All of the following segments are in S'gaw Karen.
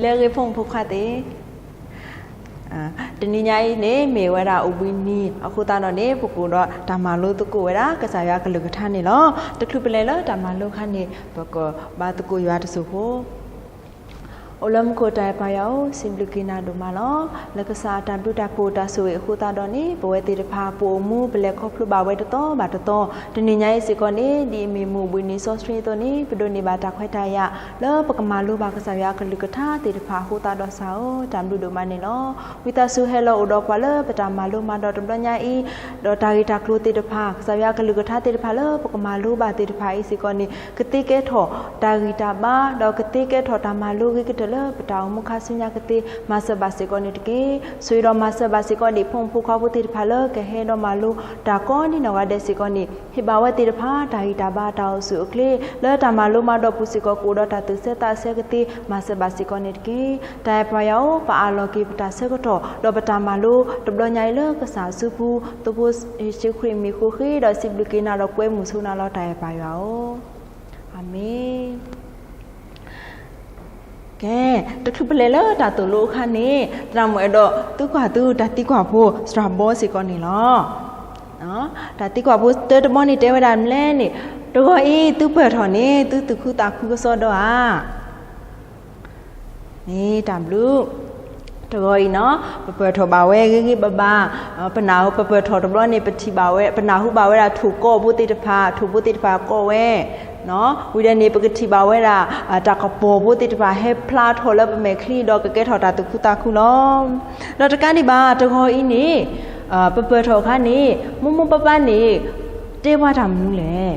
ဂ့ၤဖိမုၣ်ဖိခွါသ့ၣ်, တနံၤညါအံၤန့ၣ် မ့ၢ်ဝဲဒၣ်အိၣ်ဘှံးနံၤအဃိသတးဒီးန့ၣ် ပကအိၣ်ဒီးတၢ်မၤလိသကိးဝဲဒၣ် ကစၢ်ယွၤအကလုၢ်ကထါန့ၣ်လီၤ. တချုးပလဲၤလၢတၢ်မၤလိအခါန့ၣ် ပကဘါသကိးယွၤတစိၢ်ဖိ. အိၣ်လၢမူခိၣ်တၢ်အဲၣ်ပၢ်ယွၤဧၢ, စံးဘျုးက့ၤနၤဒိၣ်မးလီၤ. လၢကစၢ်အတၢ်ဘျုးတၢ်ဖှိၣ်တၢ်ဆိၣ်ဂ့ၤအဃိသတးဒီးန့ၣ် ပဝဲသ့ၣ်တဖၣ် ပအိၣ်မူပလဲၤခီဖျိဘၣ်ဝဲတသီဘၣ်တသီ, တနံၤညါအံၤစ့ၢ်ကီးန့ၣ် ဒ်အမ့ၢ်မုၢ်အိၣ်ဘှံးနံၤစီဆှံအသိးန့ၣ် ပဒိးန့ၢ်ဘၣ်တၢ်ခွဲးတၢ်ယာ် လၢပကမၤလိဘၣ်ကစၢ်ယွၤအကလုၢ်ကထါသ့ၣ်တဖၣ်အဃိသတးဒီး ကစၢ်ဧၢ, တၢ်ဘျုးဒိၣ်မးန့ၣ်လီၤ. ဝံသးစူၤဟဲလီၤအိၣ်ဒီးပှၤလၢပတၢ်မၤလိမၤဒိးတဘျီညါအံၤ, ဒီးတၢ်ဂ့ၢ်တၢ်ကျိၤသ့ၣ်တဖၣ် ကစၢ်ယွၤအကလုၢ်ကထါသ့ၣ်တဖၣ်လၢ ပကမၤလိဘၣ်သ့ၣ်တဖၣ်အံၤစ့ၢ်ကီးန့ၣ် ကသ့ကဲထီၣ်တၢ်ဂံၢ်တၢ်ဘါ, ဒီးကသ့ကဲထီၣ်တၢ်မၤလိအဂ့ၤကတၢၢ်လၢပတၢ်အိၣ်မူခါဆူညါကသ့, မၤစၢၤဘၣ်စ့ၢ်ကီးန့ၣ်တက့ၢ်. ဆိၣ်ဂ့ၤဒီးမၤစၢၤဘၣ်စ့ၢ်ကီးဒံးဖိမုၣ်ဖိခွါဖိသ့ၣ်တဖၣ်လၢကဟဲဒီးမၤလိတၢ်ကိးဒ်နီၢ်ဂၤဒဲးစ့ၢ်ကီးန့ၣ် ဟ့ၣ်ဘၣ်ဝဲသ့ၣ်တဖၣ် တၢ်ဂံၢ်တၢ်ဘါတၢ်အိၣ်ဆူၣ်အိၣ်ချ့ လၢတၢ်မၤလိမၤဒိးပူၤစ့ၢ်ကီး ကအိၣ်ဒီးတၢ်သူၣ်ဆၢသးဆၢကသ့ မၤစၢၤဘၣ်စ့ၢ်ကီးန့ၣ်တက့ၢ်. တၢ်အဲၣ်ပၢ်ယွၤဧၢ, ပအးလီၤက့ၤပတၢ်ဆၢကတီၢ် ဒီးပတၢ်မၤလိတဘျီညါအံၤလၢကစၢ်အစုပူၤ, သိဖိယ့ၣ်ၡူးခရံာ်မံၤဃိဃ့ ဒီးစံးဘျုးက့ၤနၤဒီးကွဲမုာ်ဆိနၤလီၤ တၢ်အဲၣ်ပၢ်ယွၤဧၢ. အၤမ့ၣ်. ကဲ, တချုးပလဲၤလၢတၢ်သိၣ်လိအခါန့ၣ် သရၣ်မုၣ်အဲၣ်ဒိးသံကွၢ်သုတၢ်သံကွၢ်ဖိစှၤဘီစ့ၢ်ကီးန့ၣ်လီၤ. တၢ်သံကွၢ်ဖိတၢတဘီန့ၣ်တဲဝဲဒၣ်မနုၤလဲၣ်န့ၣ်, တဂီၤအံၤသုပၢၢ်ထီၣ်န့ၣ် သုသူၣ်ခုသးခုကစီဒီဧါ. မ့ၢ်တၢ်ဘျုး, တဂီၤအံၤနီၤ ပပၢၢ်ထီၣ်ဘၣ်ဝဲဂ့ၤဂ့ၤဘၣ်ဘၣ်, ပနၢ်ဟူပပၢၢ်ထီၣ်တဘျီန့ၣ် ပထံၣ်ဘၣ်ဝဲ ပနၢ်ဟူဘၣ်ဝဲဒၣ်ထိၣ်ကိးဖိသ့ၣ်တဖၣ်, ထိၣ်ဖိသ့ၣ်တဖၣ်ကိးဝဲ, ဝံၤဒီးန့ၣ် ပကထံၣ်ဘၣ်ဝဲဒၣ် တၢ်ကပီၤဖိသ့ၣ်တဖၣ်ဟဲဖျါထီၣ်လၢပမဲာ်ချံဒီးကကဲထီၣ်တၢ်သူၣ်ခုသးခုလီၤ. ဒီးတကးဒံးဘၣ် တဂီၤအံၤန့ၣ် ပပၢၢ်ထီၣ်အခါန့ၣ် မိၢ်မိၢ်ပၢ်ပၢ်န့ၣ် တဲပှၤတၢ်မနုၤလဲၣ်.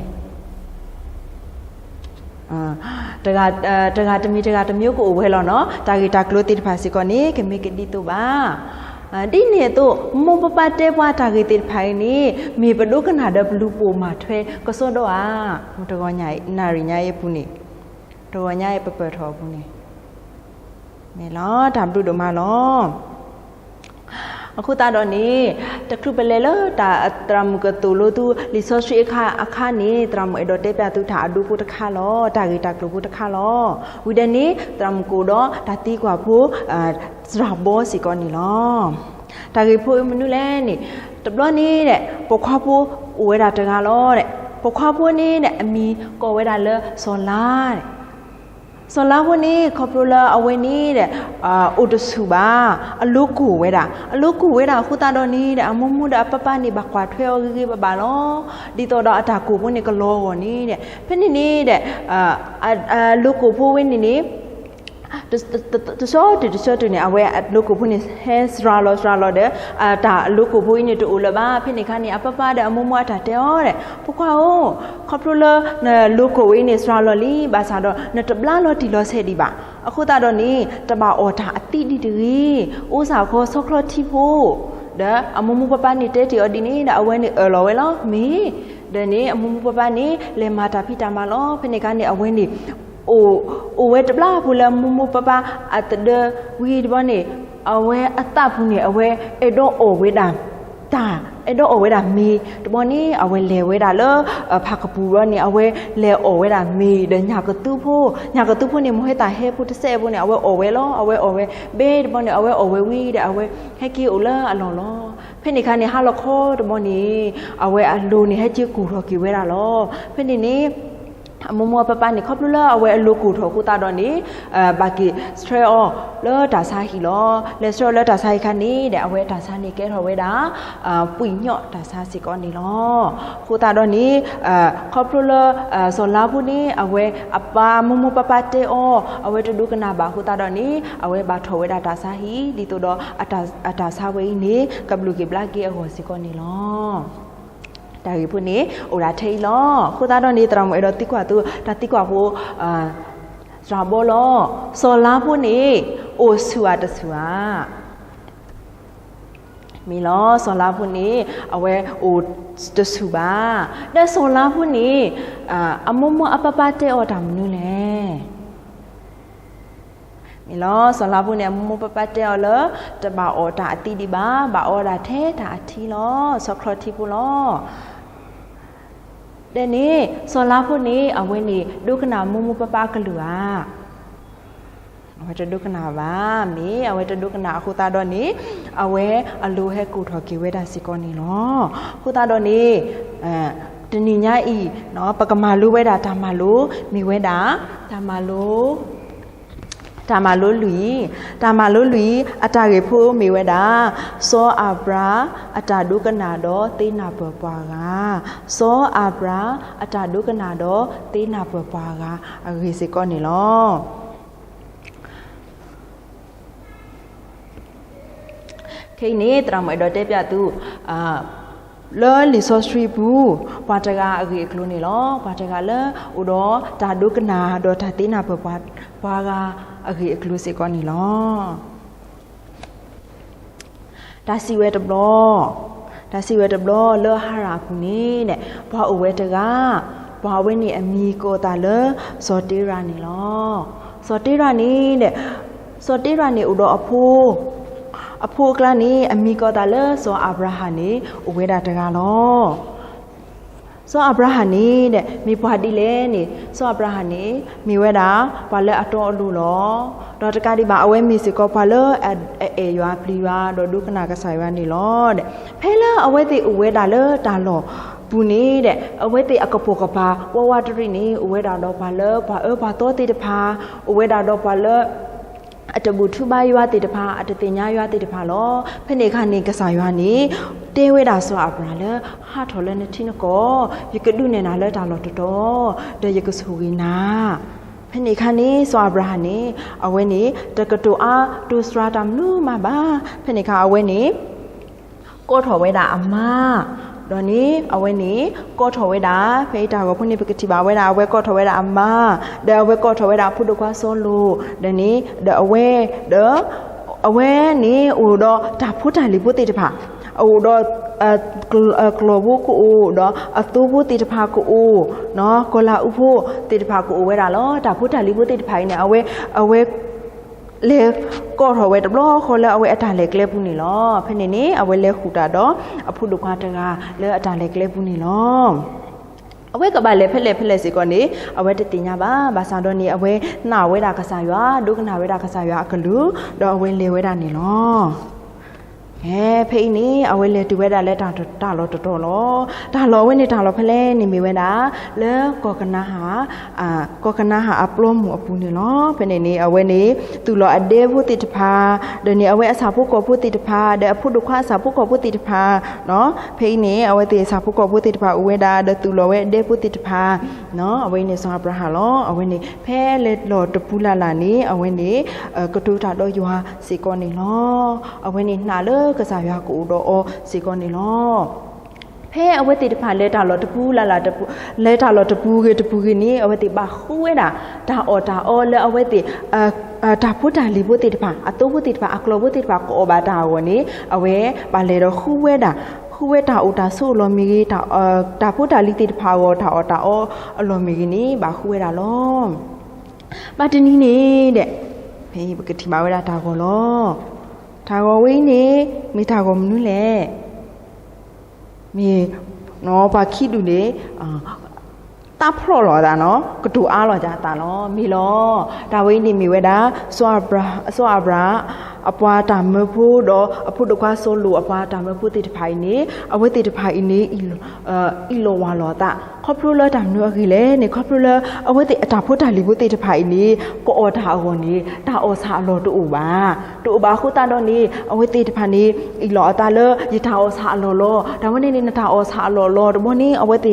တဂၤတမံၤတဂၤတမံၤ ကအိၣ်ဝဲလီၤနီၤ, တၢ်ဂ့ၢ်တၢ်ကျိၤသ့ၣ်တဖၣ်စ့ၢ်ကီးန့ၣ် ကမ့ၢ်ကဒ်သိးဘၣ်. ဒ်န့ၣ်အသိး မိၢ်မိၢ်ပၢ်ပၢ်တဲပှၤတၢ်ဂ့ၢ်သ့ၣ်တဖၣ်အံၤန့ၣ် မ့ၢ်ပဒိကနၣ်ဒီးပလူၤပိာ်မၤထွဲကစီဒီဧါ. တဂီၤညါအံၤ နၣ်ရံၣ်ညါအံၤအပူၤန့ၣ်, တဂီၤညါအံၤပပၢၢ်ထီၣ်အပူၤန့ၣ် မ့ၢ်လီၤ, တၢ်ဘျုးဒိၣ်မးလီၤ. အဃိသတးဒီးန့ၣ် တချုးပလဲၤလၢတၢ်သရၣ်မုၣ်ကသိၣ်လိသုလံာ်စီဆှံအခါအခါန့ၣ် သရၣ်မုၣ်အဲၣ်ဒိးတဲပၠးသုတၢ်အဒိဖိတခါလီၤ, တၢ်ဂ့ၢ်တၢ်ကျိၤဖိတခါလီၤ. ဝံၤဒီးန့ၣ် သရၣ်မုၣ်ကအိၣ်ဒီးတၢ်သံကွၢ်ဖိ စှၤဘီစ့ၢ်ကီးန့ၣ်လီၤ. တၢ်ဂ့ၢ်ဖိမနုၤလဲၣ်န့ၣ်, တဘျီန့ၣ်ဒီး ပိာ်ခွါဖိအိၣ်ဝဲဒၣ်တဂၤလီၤ. ပိာ်ခွါဖိန့ၣ်ဒီး အမံၤကိးဝဲဒၣ်လၢစီၤလါ စီၤလါဖိန့ၣ် ခီဖျိလၢအဝဲန့ၣ်ဒီး အိၣ်တဆူၣ်ဘၣ်, အလိၤကိၢ်ဝဲဒၣ်, အလိၤကိၢ်ဝဲဒၣ်အဃိသတးဒီးန့ၣ်ဒီး အမိၢ်မိၢ်ဒီးအပၢ်ပၢ်န့ၣ် ဘၣ်ကွၢ်ထွဲအီၤဂ့ၤဂ့ၤဘၣ်ဘၣ်လီၤ. ဒ်သိးဒီးအတၢ်ကိၢ်ဖိန့ၣ်ကလီၤဂီၢ်န့ၣ်ဒီး ဖဲန့ၣ်န့ၣ်ဒီး အလိၤကိၢ်ဖိဝဲန့ၣ်န့ၣ် တဆီတုၤတဆီတုၤန့ၣ် အဝဲအလိၤကိၢ်ဖိန့ၣ် ဟဲစှၤလီၤစှၤလီၤဒီး တၢ်အလိၤကိၢ်ဖိအံၤန့ၣ်တအိၣ်လၢၤဘၣ်. ဖဲန့ၣ်အခါန့ၣ် အပၢ်ပၢ်ဒီးအမိၢ်မိၢ်အတၢ်တဲအီၤဒီး ဖိခွါဧၢ, ခီဖျိလၢနလိၤကိၢ်ဝဲအံၤန့ၣ် စှၤလီၤလံ ဘၣ်ဆၣ်ဒီး နတဘျါလီၤတံၢ်လီၤဆဲးဒံးဘၣ်. အဃိသတးဒီးန့ၣ် တဘၣ်အီၣ်တၢ်အသံဒံးတဂ့ၤ. အိၣ်စ့ၢ်ကီးဆီချီထံဖိ, ဒီးအမိၢ်မိၢ်ပၢ်ပၢ်န့ၣ်တဲတ့ၢ်အီၤဒ်န့ၣ်ဒီး အဝဲန့ၣ်အၢၣ်လီၤဝဲလီၤ. မ့ၢ်, ဒီးန့ၣ် အမိၢ်မိၢ်ပၢ်ပၢ်န့ၣ် လဲၤမၤတၢ်ဖံးတၢ်မၤလီၤ. ဖဲန့ၣ်အခါန့ၣ် အဝဲန့ၣ် အိၣ်ဝဲတဘျီဖိလၢမိၢ်မိၢ်ပၢ်ပၢ်အသဒၢဝံၤတဘျီန့ၣ် အဝဲအသးပူၤန့ၣ် အဝဲအဲၣ်ဒိးအီၣ်ဝဲဒၣ်တၢ်, အဲၣ်ဒိးအီၣ်ဝဲဒၣ်မ့ၤတဘျီန့ၣ် အဝဲလဲၤဝဲဒၣ်လၢဖးကပူၤဘျီန့ၣ် အဝဲလဲၤအီၣ်ဝဲဒၣ်မ့ၤဒီးညၣ်ကသူဖိ, ညၣ်ကသူဖိန့ၣ် မိၢ်ဟဲသၣ်ဟဲဖိတစဲးဖိန့ၣ် အဝဲအီၣ်ဝဲလီၤ. အဝဲအီၣ်ဝဲ ဘဲတဘျီန့ၣ် အဝဲအီၣ်ဝဲဝံၤဒီး အဝဲဟဲက့ၤအိၣ်လၢအလီၢ်လီၤ. ဖဲန့ၣ်အခါန့ၣ် ဟါလီၤခီတဘျီန့ၣ် အဝဲအလိၤန့ၣ် ဟဲက့ၤကိၢ်ထီၣ်က့ၤဝဲဒၣ်လီၤ. ဖဲန့ၣ်န့ၣ် အမိၢ်မိၢ်အပၢ်ပၢ်န့ၣ် ခီဖျိလၢအဝဲအလိၤကိၢ်ထီၣ်အဃိသတးဒီးန့ၣ် ဘၣ်က့ၤဆှၢအီၤလၢတၢ်ဆါဟံၣ်လီၤ. လဲၤဆှၢအီၤလၢတၢ်ဆါဟံၣ်အခါန့ၣ်ဒီး အဝဲတၢ်ဆါန့ၣ်ကဲထီၣ်ဝဲဒၣ် ပှံၢ်ညီၣ်တၢ်ဆါစ့ၢ်ကီးန့ၣ်လီၤ. အဃိသတးဒီးန့ၣ် ခီဖျိလၢ စီၤလါဖိန့ၣ် အဝဲအပၢ်မိၢ်မိၢ်ပၢ်ပၢ်တဲအီၤ အဝဲတဒိကနၣ်ဘၣ်အဃိသတးဒီးန့ၣ် အဝဲဘၣ်ထီၣ်ဝဲဒၣ်တၢ်ဆါဟံၣ် ဒ်သိးဒီး အတၢ်ဆါဝဲအံၤန့ၣ် ကဘျုးက့ၤဘျါက့ၤအဂီၢ်စ့ၢ်ကီးန့ၣ်လီၤ. တၢ်ဂ့ၢ်ဖိန့ၣ် အိၣ်ဒၣ်ထဲအံၤလီၤ. အဃိသတးဒီးန့ၣ် သရၣ်မုၣ်အဲၣ်ဒိးသံကွၢ်သု တၢ်သံကွၢ်ဖိ စှၤဘီလီၤ. စီၤလါဖိန့ၣ် အိၣ်ဆူၣ်ဧါတဆူၣ်ဧါ. မ့ၢ်လီၤ, စီၤလါဖိန့ၣ် အဝဲအိၣ်တဆူၣ်ဘၣ်. ဒီးစီၤလါဖိန့ၣ် အမိၢ်မိၢ်အပၢ်ပၢ်တဲအီၤတၢ်မနုၤလဲၣ်. မ့ၢ်လီၤ, စီၤလါဖိန့ၣ် အမိၢ်မိၢ်ပၢ်ပၢ်တဲအီၤလၢ တဘၣ်အီၣ်တၢ်အသံဒံးဘၣ်, ဘၣ်အီၣ်ဒၣ်ထဲတၢ်အထံလီၤ, ဆီချီထံဖိလီၤ. ဒီးန့ၣ် စီၤလါဖိန့ၣ် အဝဲန့ၣ် ဒိကနၣ်မိၢ်မိၢ်ပၢ်ပၢ်အကလုၢ်ဧါ. အဝဲတဒိကနၣ်ဘၣ်. မ့ၢ်အဝဲတဒိကနၣ်အဃိသတးဒီးန့ၣ်, အဝဲအလိၤဟဲကိးထီၣ်က့ၤဝဲဒၣ်စ့ၢ်ကီးန့ၣ်လီၤ. အဃိသတးဒီးန့ၣ်, တနံၤညါအံၤ, ပကမၤလိဝဲဒၣ်တၢ်မၤလိ, မ့ၢ်ဝဲဒၣ်, တၢ်မၤလိ, တၢ်မၤလိလွံၢ်, တၢ်မၤလိလွံၢ် အတၢ်ဂ့ၢ်ဖိမ့ၢ်ဝဲဒၣ်, စီၤအၤဘြၤဟၣ်အတၢ်ဒိကနၣ်ဒီးသ့နၢ်ပၢၢ်ပှၤဂၤ, စီၤအၤဘြၤဟၣ်အတၢ်ဒိကနၣ်ဒီးသ့နၢ်ပၢၢ်ပှၤဂၤအဂ့ၢ်စ့ၢ်ကီးန့ၣ်လီၤ. ခဲအံၤန့ၣ် သရၣ်မုၣ်အဲၣ်ဒိးတဲပျးသု, လၢလံာ်စီဆှံပူၤ, ပှၤတဂၤအဂ့ၢ်အကျိၤန့ၣ်လီၤ. ပှၤတဂၤလၢအိၣ်ဒီးတၢ်ဒိကနၣ်ဒီးတၢ်သ့နၢ်ပၢၢ်ပှၤ, ပှၤဂၤအဂ့ၢ်အကျိၤစ့ၢ်ကီးန့ၣ်လီၤ. တၢ်စံးဝဲတဘျီ, တၢ်စံးဝဲတဘျီလၢဟၤရၣ်အပူၤန့ၣ်, ပှၤအိၣ်ဝဲတဂၤ, ပှၤအဝဲန့ၣ်အမံၤကိးအသးလၢ စီၤတ့ရၣ်န့ၣ်လီၤ. စီၤတ့ရၣ်န့ၣ်, စီၤတ့ရၣ်န့ၣ်အိၣ်ဒီးအဖိ, အဖိအကျါန့ၣ် အမံၤကိးအသးလၢစီၤအၤဘြၤဟၣ်န့ၣ် အိၣ်ဝဲဒၣ်တဂၤလီၤ. စီၤအၤဘြၤဟၣ်န့ၣ်ဒီး မ့ၢ်ပှၤဒ်လဲၣ်န့ၣ်, စီၤအၤဘြၤဟၣ်န့ၣ် မ့ၢ်ဝဲဒၣ်ပှၤလၢအတီအလိၤလီၤ. ဒီးတကးဒံးဘၣ် အဝဲမ့ၢ်စ့ၢ်ကီးပှၤလၢအအဲၣ်ယွၤပျံၤယွၤ ဒီးဒိကနၣ်ကစၢ်ယွၤန့ၣ်လီၤ. ဖဲလၢအဝဲသ့ၣ်အိၣ်ဝဲဒၣ်လၢတၢ်လီၢ်ပူၤန့ၣ်ဒီး အဝဲသ့ၣ်အကပိာ်ကပၤဝးဝးတရံးန့ၣ် အိၣ်ဝဲဒၣ်ဒီးပှၤလၢပှၤအၢပှၤသီသ့ၣ်တဖၣ်, အိၣ်ဝဲဒၣ်ဒီးပှၤလၢ အတဘူၣ်ထူဘါယွၤသ့ၣ်တဖၣ်, အတသ့ၣ်ညါယွၤသ့ၣ်တဖၣ်လီၤ. ဖဲန့ၣ်အခါန့ၣ် ကစၢ်ယွၤန့ၣ် တဲဝဲဒၣ်စီၤအၤဘြၤဟၣ်လၢ ဟးထီၣ်လၢနထံနကီၢ်, ယကဒုးနဲၣ်နၤလၢတၢ်လီၢ်တတီၤ, ဒီးယကဆိၣ်ဂ့ၤနၤ. ဖဲန့ၣ်အခါန့ၣ် စီၤအၤဘြၤဟၣ်န့ၣ် အဝဲန့ၣ် တကတိၤအါတိစှၤတၢ်မနုၤမးဘၣ်. ဖဲန့ၣ်အခါအဝဲန့ၣ် ကိးထီၣ်ဝဲဒၣ်အမါ, ဒီးန့ၣ် အဝဲန့ၣ် ကိးထီၣ်ဝဲဒၣ်, ဖဲအံၤတၢ်ဂီၤဖိန့ၣ် ပကထံၣ်ဘၣ်ဝဲဒၣ် အဝဲကိးထီၣ်ဝဲဒၣ်အမါ, ဒီးအဝဲကိးထီၣ်ဝဲဒၣ်အဖိဒိၣ်ခွါစီၤလိာ်, ဒီးန့ၣ် ဒီးအဝဲ, ဒီး အဝဲန့ၣ်အိၣ်ဒီးတၢ်ဖိတၢ်လံၤဖိသ့ၣ်တဖၣ်, အအိၣ်ဒီး ကျီၢ်ဖိကအိၣ်, ဒီးအသိဖိသ့ၣ်တဖၣ်ကအိၣ်, ကီၤလၤအူဖိသ့ၣ်တဖၣ်ကအိၣ်ဝဲဒၣ်လီၤ. တၢ်ဖိတၢ်လံၤဖိသ့ၣ်တဖၣ်အံၤန့ၣ် အဝဲ, အဝဲ လဲၤကိးထီၣ်ဝဲတဘျီဃီလၢအဝဲအတၢ်လဲၤကျဲပူၤန့ၣ်လီၤ. ဖဲန့ၣ်န့ၣ် အဝဲလဲၤဃုာ်တၢ်ဒီး အဖိဒိၣ်ခွါတဂၤလၢအတၢ်လဲၤကျဲပူၤန့ၣ်လီၤ. အဝဲကဘၣ်လဲၤဖဲလဲၣ်ဖဲလဲၣ်စ့ၢ်ကီးန့ၣ် အဝဲတသ့ၣ်ညါဘၣ်. ဘၣ်ဆၣ်ဒီးန့ၣ် အဝဲနာ်ဝဲဒၣ်ကစၢ်ယွၤ, ဒိကနၣ်ဝဲဒၣ်ကစၢ်ယွၤအကလုၢ်, ဒီးအဝဲလဲၤဝဲဒၣ်န့ၣ်လီၤ. ဖဲအံၤန့ၣ် အဝဲလဲၤတုၤဝဲဒၣ်လၢတၢ်လီၢ်တတီၤလီၤ. တၢ်လီၢ်အဝဲန့ၣ် တၢ်လီၢ်ဖဲလဲၣ်န့ၣ်မ့ၢ်ဝဲဒၣ် လၢကီၢ်ကနၤဧၣ်, ကီၢ်ကနၤဧၣ်အပျီမုၢ်အပူၤန့ၣ်လီၤ. ဖဲန့ၣ်န့ၣ် အဝဲန့ၣ် သူၣ်လီၤအဒဲဖိသ့ၣ်တဖၣ်, ဒီးန့ၣ် အဝဲအဆၣ်ဖိကီၢ်ဖိသ့ၣ်တဖၣ်, ဒီးအဖိဒိၣ်ခွါအဆၣ်ဖိကီၢ်ဖိသ့ၣ်တဖၣ်, ဖဲအံၤန့ၣ် အဝဲသ့ၣ်အဆၣ်ဖိကီၢ်ဖိသ့ၣ်တဖၣ်အိၣ်ဝဲဒၣ် ဒီးသူၣ်လီၤဝဲအဒဲဖိသ့ၣ်တဖၣ်, အဝဲအံၤန့ၣ်စီၤအၤဘြၤဟၣ်လီၤ. အဝဲန့ၣ် ဖဲလဲၤလီၢ်တပူၤလၢ်လၢ်န့ၣ် အဝဲန့ၣ် ကတိၤတၢ်ဒီးယွၤစ့ၢ်ကီးန့ၣ်လီၤ. အဝဲန့ၣ်နာ်လၢကစၢ်ယွၤကအိၣ်ဒီးအီၤစ့ၢ်ကီးန့ၣ်လီၤ. ဖဲအဝဲသ့ၣ်တဖၣ်လဲၤတၢ်လီၢ်တပူၤလၢ်လၢ်တပူၤ, လဲၤတၢ်လီၢ်တပူၤဂ့ၤတပူၤဂ့ၤန့ၣ် အဝဲသ့ၣ်ဘၣ်ဃုဝဲဒၣ် တၢ်အီၣ်တၢ်အီလၢအဝဲသ့ၣ် တၢ်ဖိတၢ်လံၤဖိသ့ၣ်တဖၣ်, အသိဖိသ့ၣ်တဖၣ်, အကျီၢ်ဖိသ့ၣ်တဖၣ် ကအီၣ်ဘၣ်တၢ်အဂီၢ်န့ၣ် အဝဲဘၣ်လဲၤဒီးဃုဝဲဒၣ်, ဃုဝဲတၢ်အိၣ်တၢ်ဆိးအလီၢ်မ့ၢ်ဂ့ၤ, တၢ်ဖိတၢ်လံၤသ့ၣ်တဖၣ်အဂီၢ် တၢ်အီၣ်တၢ်အီအလီၢ်မ့ၢ်ဂ့ၤန့ၣ် ဘၣ်ဃုဝဲဒၣ်လီၤ. ဘၣ်တနံၤန့ၣ်ဒီး ဖဲအံၤပကထံၣ်ဘၣ်ဝဲဒၣ်တၢ်ဂီၤလီၤ. တၢ်ဂီၤဝဲအံၤန့ၣ် မ့ၢ်တၢ်ဂီၤမနုၤလဲၣ်. မ့ၢ် ပှၤခံဒူၣ်န့ၣ် သးဖျိးလီၤအသးနီၤ, ကတိၤအါလီၤအသးလီၤ. မ့ၢ်လီၤ. တၢ်ဝဲအံၤန့ၣ်မ့ၢ်ဝဲဒၣ် စီၤအၤဘြၤဟၣ် အပှၤတၢ်မၢဖိ ဒီးအဖိဒိၣ်ခွါစီၤလိာ်အပှၤတၢ်မၢဖိသ့ၣ်တဖၣ်အံၤန့ၣ် အဝဲသ့ၣ်တဖၣ်အံၤန့ၣ် အံးလီၤဝါလီၤအသး ခီဖျိလၢတၢ်မနုၤအဂ့ၢ်လဲၣ်န့ၣ် ခီဖျိလၢအဝဲသ့ၣ်အတၢ်ဖိတၢ်လံၤဖိသ့ၣ်တဖၣ်အံၤန့ၣ် ကအီၣ်တၢ်အဂီၢ်န့ၣ် တၢ်အီၣ်ဆၣ်အလီၢ်တအိၣ်ဘၣ်. တအိၣ်ဘၣ်အဃိသတးဒီးန့ၣ် အဝဲသ့ၣ်တဖၣ်န့ၣ် အံးလီၤအသးလၢ ယတၢ်အီၣ်ဆၣ်အလီၢ်လီၤ. တၢ်ဝဲန့ၣ်န့ၣ် နတၢ်အီၣ်ဆၣ်အလီၢ်လီၤ. တဘျီန့ၣ်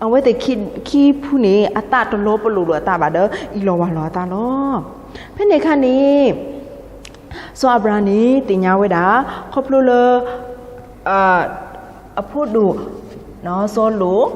အဝဲသ့ၣ်ခံဖုန့ၣ် အသးတလီၤပလိာ်ဒီးအသးဘၣ်ဒီး အံးလီၤဝါလီၤအသးလီၤ. ဖဲန့ၣ်အခါန့ၣ် စီၤအၤဘြၤဟၣ်န့ၣ် သ့ၣ်ညါဝဲဒၣ် ခီဖျိလၢ အဖိဒိၣ် စီၤလိာ်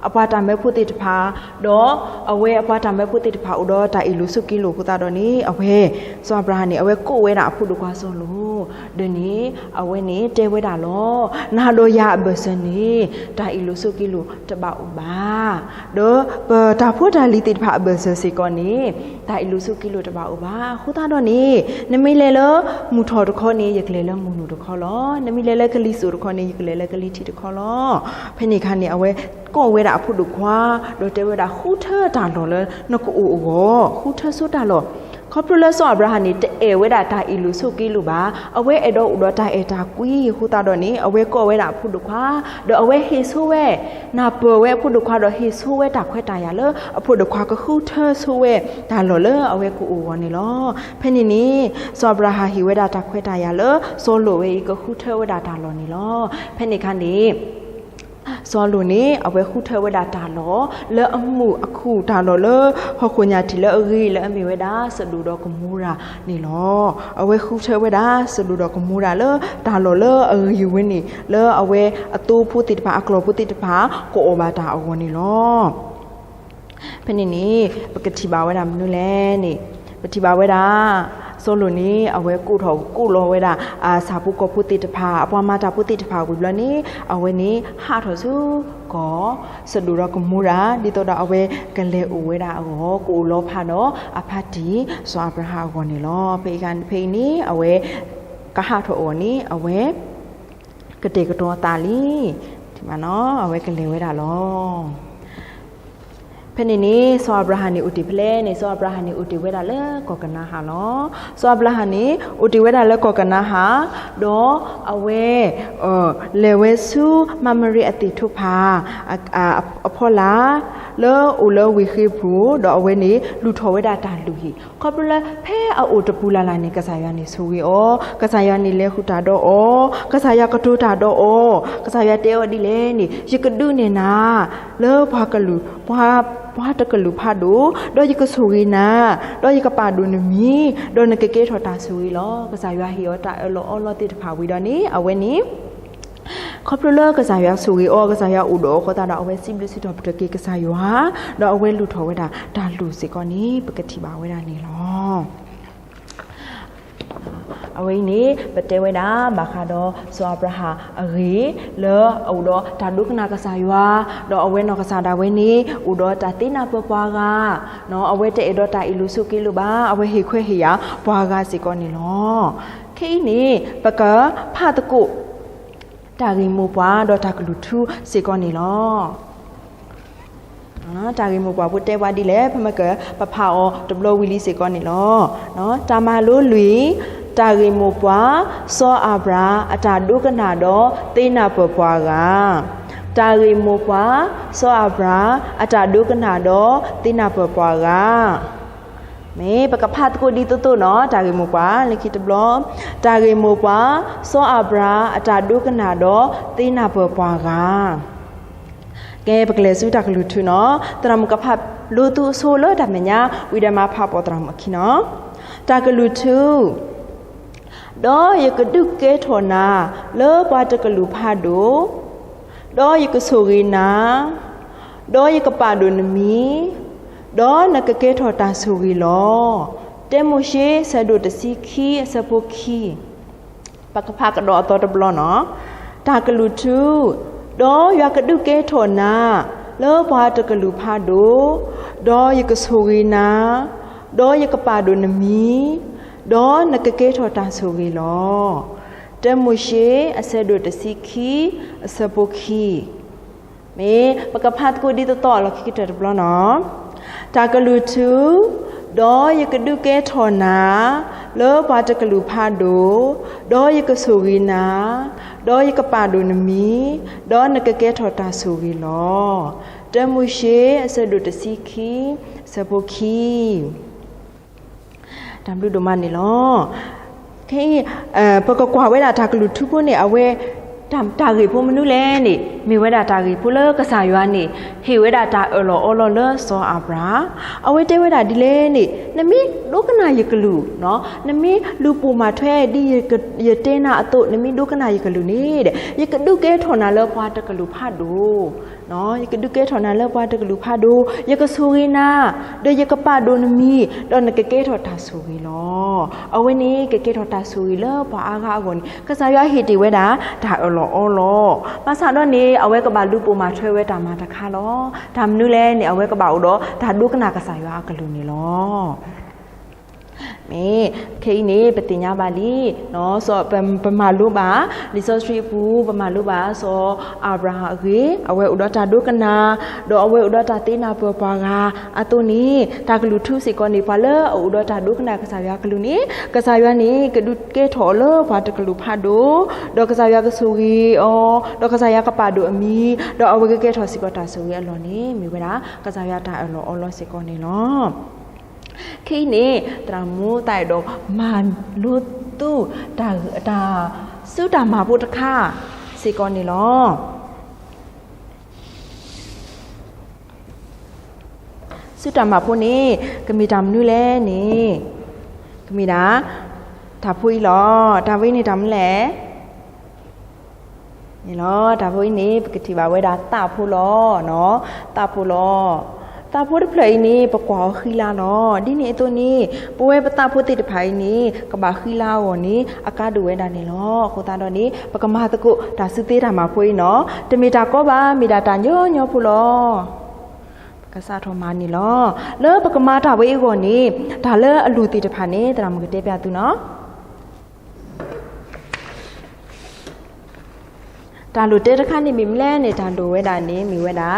အပှၤတၢ်မၢဖိသ့ၣ်တဖၣ် ဒီးအဝဲအပှၤတၢ်မၢဖိသ့ၣ်တဖၣ်အိၣ်ဒီးတၢ်အ့ၣ်လိာ်ဆိးက့လိာ်အဃိသတးဒီးန့ၣ် အဝဲ စီၤအၤဘြၤဟၣ်န့ၣ် အဝဲကိးဝဲဒၣ်အဖိဒိၣ်ခွါစီၤလိာ် ဒီးန့ၣ် အဝဲန့ၣ်တဲဝဲဒၣ်လီၤ. နၤဒီးယၤအဘၢၣ်စၢၤန့ၣ် တၢ်အ့ၣ်လိာ်ဆိးက့လိာ်တဘၣ်အိၣ်ဘၣ်. ဒီးပတၢ်ဖိတၢ်လံၤသ့ၣ်တဖၣ်အဘၢၣ်စၢၤစ့ၢ်ကီးန့ၣ် တၢ်အ့ၣ်လိာ်ဆိးက့လိာ်တဘၣ်အိၣ်ဘၣ်. အဃိသတးဒီးန့ၣ် နမ့ၢ်လဲၤလၢမုၢ်ထီၣ်တခီန့ၣ် ယကလဲၤလၢမုၢ်နုာ်တခီလီၤ. နမ့ၢ်လဲၤလၢကလံၤစိးတခီန့ၣ် ယကလဲၤလၢကလံၤထံးတခီလီၤ. ဖဲန့ၣ်အခါန့ၣ် အဝဲကိးဝဲဒၣ်အဖိဒိၣ်ခွါ ဒီးတဲဝဲဒၣ် ဃုထၢတၢ်လီၢ်လၢနကအိၣ်အဂီၢ်, ဃုထၢဆိတၢ်လီၢ် ခီဖျိလၢစီၤအၤဘြၤဟၣ်န့ၣ် တအဲၣ်ဝဲဒၣ်တၢ်အ့ၣ်လိာ်ဆိးက့လိာ်ဘၣ်, အဝဲအဲၣ်ဒိးအိၣ်ဒီးတၢ်အဲၣ်တၢ်ကွံအဃိသတးဒီးန့ၣ် အဝဲကိးဝဲဒၣ်အဖိဒိၣ်ခွါ, ဒီးအဝဲဟ့ၣ်ဆိဝဲ, နၢ်ပၢၢ်ဝဲအဖိဒိၣ်ခွါဒီးဟ့ၣ်ဆိဝဲတၢ်ခွဲးတၢ်ယာ်လၢ အဖိဒိၣ်ခွါကဃုထၢဆိဝဲတၢ်လီၢ်လၢအဝဲကအိၣ်အဂီၢ်န့ၣ်လီၤ. ဖဲန့ၣ်န့ၣ် စီၤအၤဘြၤဟၣ်ဟ့ၣ်ဝဲဒၣ်တၢ်ခွဲးတၢ်ယာ်လၢ စီၤလိာ်ဝဲအံၤကဃုထၢဝဲဒၣ်တၢ်လီၢ်န့ၣ်လီၤ. ဖဲန့ၣ်အခါန့ၣ် စီၤလိာ်န့ၣ် အဝဲဃုထၢဝဲဒၣ်တၢ်လီၢ် လၢအမုာ်အခုၣ်တၢ်လီၢ်လၢ ဟီၣ်ခိၣ်ညၣ်ထံးလၢအဂ့ၤလၢအမ့ၢ်ဝဲဒၣ် စဒိၣ်ဒီးကမိၤရၤန့ၣ်လီၤ. အဝဲဃုထၢဝဲဒၣ် စဒိၣ်ဒီးကမိၤရၤလၢတၢ်လီၢ်လၢအဂ့ၤဝဲန့ၣ် လၢအဝဲအသိဖိသ့ၣ်တဖၣ် အကျီၢ်ဖိသ့ၣ်တဖၣ် ကအီၣ်ဘၣ်တၢ်အဂီၢ်န့ၣ်လီၤ. ဖဲန့ၣ်န့ၣ် ပကထံၣ်ဘၣ်ဝဲဒၣ်မနုၤလဲၣ်န့ၣ် ပထံၣ်ဘၣ်ဝဲဒၣ် စီၤလိာ်န့ၣ် အဝဲကိးထီၣ်ကိးလီၤဝဲဒၣ် အဆၣ်ဖိကီၢ်ဖိသ့ၣ်တဖၣ် အပှၤမၤတၢ်ဖိသ့ၣ်တဖၣ်ဝံၤဘျီန့ၣ် အဝဲန့ၣ် ဟးထီၣ်ဆူကီၢ် စဒိၣ်ဒီးကမိၤရၤ ဒ်သိးဒီးအဝဲကလဲၤအိၣ်ဝဲဒၣ်အဂီၢ် ကအိၣ်လီၤဖးဒီးအဖါတံၢ် စီၤအၤဘြၤဟၣ်အဂီၢ်န့ၣ်လီၤ. ဖဲအံၤန့ၣ် အဝဲကဟးထီၣ်အဂီၢ်န့ၣ် အဝဲ ကတဲာ်ကတီၤအသးလံ, အဝဲကလဲၤဝဲဒၣ်လီၤ. ဖဲန့ၣ်န့ၣ် စီၤအၤဘြၤဟၣ်န့ၣ်အိၣ်တ့ၢ်ဖဲလဲၣ်န့ၣ် စီၤအၤဘြၤဟၣ်န့ၣ်အိၣ်တ့ၢ်ဝဲဒၣ်လၢကီၢ်ကနၤဧၣ်လီၤ. စီၤအၤဘြၤဟၣ်န့ၣ် အိၣ်တ့ၢ်ဝဲဒၣ်လၢကီၢ်ကနၤဧၣ်, ဒီးအဝဲ လဲၤဝဲဆူမၤမရ့အသ့ၣ်ထိၣ်ဖး အဖီလာ် လၢအိၣ်လၢဝ့ၢ်ဃ့ဘြိၣ် ဒီးအဝဲန့ၣ် လူၤထီၣ်ဝဲဒၣ်တၢ်လုၢ်ဟံၣ် ခီဖျိလၢဖဲအအိၣ်တပူၤလၢ်လၢ်န့ၣ် ကစၢ်ယွၤန့ၣ်ဆိၣ်ဂ့ၤအီၤ, ကစၢ်ယွၤန့ၣ်လဲၤဃုာ်တၢ်ဒီးအီၤ, ကစၢ်ယွၤကတိၤတၢ်ဒီးအီၤ, ကစၢ်ယွၤတဲအီၤဒ်လဲၣ်န့ၣ် ယကဒုးနဲၣ်နၤ လၢပှၤကလုာ် ပှၤ ပှၤတကလုာ်ဖးဒိၣ်, ဒီးယကဆိၣ်ဂ့ၤနၤ, ဒီးယကပာ်ဒိၣ်နမံၤ, ဒီးနကကဲထီၣ်တၢ်ဆိၣ်ဂ့ၤလီၤ. ကစၢ်ယွၤဟ့ၣ်အီၤတၢ်အၢၣ်လီၤအီလီၤသ့ၣ်တဖၣ်ဝံၤဒီးန့ၣ် အဝဲန့ၣ် ခီဖျိလၢကစၢ်ယွၤဆိၣ်ဂ့ၤအီၤ ကစၢ်ယွၤအိၣ်ဒီးအီၤအဃိသတးဒီး အဝဲစံးဘျုးစံးထီၣ်ပတြၢၤက့ၤကစၢ်ယွၤ, ဒီးအဝဲလူၤထီၣ်ဝဲဒၣ်တၢ်လုၢ်စ့ၢ်ကီးန့ၣ် ပကထံၣ်ဘၣ်ဝဲဒၣ်န့ၣ်လီၤ. အဝဲအံၤန့ၣ် ပတဲဝဲဒၣ် ဘၣ်ဃးဒီးစီၤအၤဘြၤဟၣ်အဂ့ၢ် လၢအအိၣ်ဒီးတၢ်ဒိကနၣ်ကစၢ်ယွၤ, ဒီးအဝဲနီၢ်ကစၢ်ဒၣ်ဝဲန့ၣ် အိၣ်ဒီးတၢ်သ့နၢ်ပၢၢ်ပှၤဂၤ, အဝဲတအဲၣ်ဒိးတၢ်အ့ၣ်လိာ်ဆိးက့လိာ်ဘၣ်, အဝဲဟ့ၣ်ခွဲးဟ့ၣ်ယာ်ပှၤဂၤစ့ၢ်ကီးန့ၣ်လီၤ. ခဲအံၤန့ၣ် ပကဖးသကိး တၢ်ဂ့ၢ်မိၢ်ပှၢ်ဒီးတၢ်ကလုၢ်ထူစ့ၢ်ကီးန့ၣ်လီၤ. တၢ်ဂ့ၢ်မိၢ်ပှၢ်ဖိတဲဝဲဒ်လဲၣ်, ပမ့ၢ်က ပဖးအီၤတဘျီဝံၤလံစ့ၢ်ကီးန့ၣ်လီၤ. တၢ်မၤလိလွံၢ်, တၢ်ဂ့ၢ်မိၢ်ပှၢ်, စီၤအၤဘြၤ အတၢ်ဒိကနၣ်ဒီးသ့နၢ်ပၢၢ်ပှၤဂၤ. တၢ်ဂ့ၢ်မိၢ်ပှၢ်, စီၤအၤဘြၤ အတၢ်ဒိကနၣ်ဒီးသ့နၢ်ပၢၢ်ပှၤဂၤ. မ့ၢ်ပကဖးသကိးဒ်သိးသိးနီၤ, တၢ်ဂ့ၢ်မိၢ်ပှၢ် လၢခံတဘျီ, တၢ်ဂ့ၢ်မိၢ်ပှၢ်, စီၤအၤဘြၤ အတၢ်ဒိကနၣ်ဒီးသ့နၢ်ပၢၢ်ပှၤဂၤ. ကဲ ပကလဲၤဆူတၢ်ကလုၢ်ထူနီၤ, သရၣ်မုၣ်ကဖးလိာ်သုအဆိလၢတၢ်မဲာ်ညါ ဝံၤဒီးမၤဖးပိာ်သရၣ်မုၣ်အခံနီၤ. တၢ်ကလုၢ်ထူ ဒီးယကဒုးကဲထီၣ်နၤလၢပှၤတကလုာ်ဖးဒိၣ်, ဒီးယကဆိၣ်ဂ့ၤနၤ, ဒီးယကပာ်ဒိၣ်နမံၤ, ဒီးနကကဲထီၣ်တၢ်ဆိၣ်ဂ့ၤလီၤ. တၢမိၤၡ့ ဆၢဒိၣ်တဆံခံ အဆၢဖိခံ. ပကဖးကဒီးအသီတဘျီနီၤ. တၢ်ကလုၢ်ထူ, ဒီးယွၤကဒုးကဲထီၣ်နၤလၢပှၤတကလုာ်ဖးဒိၣ်, ဒီးယကဆိၣ်ဂ့ၤနၤ, ဒီးယကပာ်ဒိၣ်နမံၤ, ဒီးနကကဲထီၣ်တၢ်ဆိၣ်ဂ့ၤလီၤ. တၢမိၤၡ့ အဆၢဒိၣ်တဆံခံ အဆၢဖိခံ. မ့ၢ်ပကဖးသကိးဒ်သိးသိးလီၢ်ခံကတၢၢ်တဘျီနီၤ. တၢ်ကလုၢ်ထူ, ဒီးယကဒုးကဲထီၣ်နၤလၢပှၤတကလုာ်ဖးဒိၣ်, ဒီးယကဆိၣ်ဂ့ၤနၤ, ဒီးယကပာ်ဒိၣ်နမံၤ, ဒီးနကကဲထီၣ်တၢ်ဆိၣ်ဂ့ၤလီၤ. တၢမိၤၡ့ အဆၢဒိၣ်တဆံခံ အဆၢဖိခံ. တၢ်ဘျုးဒိၣ်မးန့ၣ်လီၤ. ခဲအံၤ ပကကွၢ်ဝဲဒၣ်တၢ်ကလုၢ်ထူဖိန့ၣ် အဝဲ တၢ်ဂ့ၢ်ဖိမနုၤလဲၣ်န့ၣ် မ့ၢ်ဝဲဒၣ်တၢ်ဂ့ၢ်ဖိလၢကစၢ်ယွၤန့ၣ် ဟ့ၣ်ဝဲဒၣ်တၢ်အၢၣ်လီၤအီလီၤလၢစီၤအၤဘြၤဟၣ်. အဝဲတဲဝဲဒၣ်ဒ်လဲၣ်န့ၣ် နမ့ၢ်ဒိကနၣ်ယကလုၢ်, နမ့ၢ်လူၤပိာ်မၤထွဲဒ်ယတဲနၤအသိး နမ့ၢ်ဒိကနၣ်ယကလုၢ်န့ၣ် ယကဒုးကဲထီၣ်နၤလၢပှၤတကလုာ်ဖးဒိၣ် ယကဒုးကဲထီၣ်နၤလၢပှၤတကလုာ်ဖးဒိၣ်, ယကဆိၣ်ဂ့ၤနၤ, ဒီးယကပာ်ဒိၣ်နမံၤ, ဒီးနကကဲထီၣ်တၢ်ဆိၣ်ဂ့ၤလီၤ. အဝဲန့ၣ်ကကဲထီၣ်တၢ်ဆိၣ်ဂ့ၤလၢပှၤအါဂၤအဂီၢ်န့ၣ် ကစၢ်ယွၤဟ့ၣ်တ့ၢ်ဝဲဒၣ် တၢ်အၢၣ်လီၤအီလီၤ. ဘၣ်ဆၣ်ဒီးန့ၣ် အဝဲကဘၣ်လူၤပိာ်မၤထွဲဝဲတၢ်မၤတခါလီၤ. တၢ်မနုၤလဲၣ်န့ၣ် အဝဲကဘၣ်အိၣ်ဒီးတၢ်ဒိကနၣ်ကစၢ်ယွၤအကလုၢ်န့ၣ်လီၤ. န့ၣ် ခဲအံၤန့ၣ် ပသ့ၣ်ညါဘၣ်လံ, စီၤပမၤလိဘၣ် လံာ်စီဆှံအပူၤ ပမၤလိဘၣ် စီၤအၤဘြၤဟၣ်အဂ့ၢ် အဝဲအိၣ်ဒီးတၢ်ဒိကနၣ်, ဒီးအဝဲအိၣ်ဒီးတၢ်သ့ၣ်နီၣ်ပၢၢ်ပှၤဂၤအသိးန့ၣ် တၢ်ကလုၢ်ထူစ့ၢ်ကီးန့ၣ် ပှၤလၢအအိၣ်ဒီးတၢ်ဒိကနၣ်ကစၢ်ယွၤကလုၢ်န့ၣ် ကစၢ်ယွၤန့ၣ် ကဒုးကဲထီၣ်အီၤလၢပှၤတကလုာ်ဖးဒိၣ်, ဒီးကစၢ်ယွၤကဆိၣ်ဂ့ၤအီၤ, ဒီးကစၢ်ယွၤကပာ်ဒိၣ်အမံၤ, ဒီးအဝဲကကဲထီၣ်စ့ၢ်ကီးတၢ်ဆိၣ်ဂ့ၤအလီၢ်န့ၣ် မ့ၢ်ဝဲဒၣ် ကစၢ်ယွၤတၢ်အၢၣ်လီၤအီလီၤစ့ၢ်ကီးန့ၣ်လီၤ. ခဲအံၤန့ၣ် သရၣ်မူသးအဲၣ်ဒိးမၤလိသု တၢ် တၢ် စုတၢ်မၤဖိတခါစ့ၢ်ကီးန့ၣ်လီၤ. စုတၢ်မၤဖိန့ၣ် ကမ့ၢ်တၢ်မနုၤလဲၣ်န့ၣ် ကမ့ၢ်ဒၣ် တၢ်ဖိအံၤလီၤ. တၢ်ဖိအံၤန့ၣ်တၢ်မနုၤလဲၣ် န့ၣ်လီၤ. တၢ်ဖိအံၤန့ၣ် ပကထံၣ်ဘၣ်ဝဲဒၣ်သးဖိလီၤ. သးဖိလီၤ. သးဖိတဖျၢၣ်အံၤန့ၣ် ပကွၢ်အီၤဃံလၤလီၤ. ဒ်န့ၣ်အသိးန့ၣ် ပဝဲပသးဖိသ့ၣ်တဖၣ်အံၤန့ၣ် ကဘၣ်ဃံလၤအဂီၢ်န့ၣ် အကါဒိၣ်ဝဲဒၣ်န့ၣ်လီၤ. အဃိသတးဒီးန့ၣ် ပကမၤသကိးတၢ်စုသ့တၢ်မၤဖိအံၤနီၤ တမ့ၢ်တၢ်ကီဘၣ် မ့ၢ်ဒၣ်တၢ်ညီညီဖိလီၤ. ပကစးထီၣ်မၤန့ၣ်လီၤ. လၢပကမၤတၢ်ဝဲအံၤအဂီၢ်န့ၣ် တၢ်လၢအလိၣ်သ့ၣ်တဖၣ်န့ၣ် သရၣ်မုၣ်ကတဲပျၢ်သုနီၤ တၢ်လိၣ်တဲတခါန့ၣ်မ့ၢ်မနုၤလဲၣ်န့ၣ် တၢ်လိၣ်ဝဲဒၣ်န့ၣ် မ့ၢ်ဝဲဒၣ်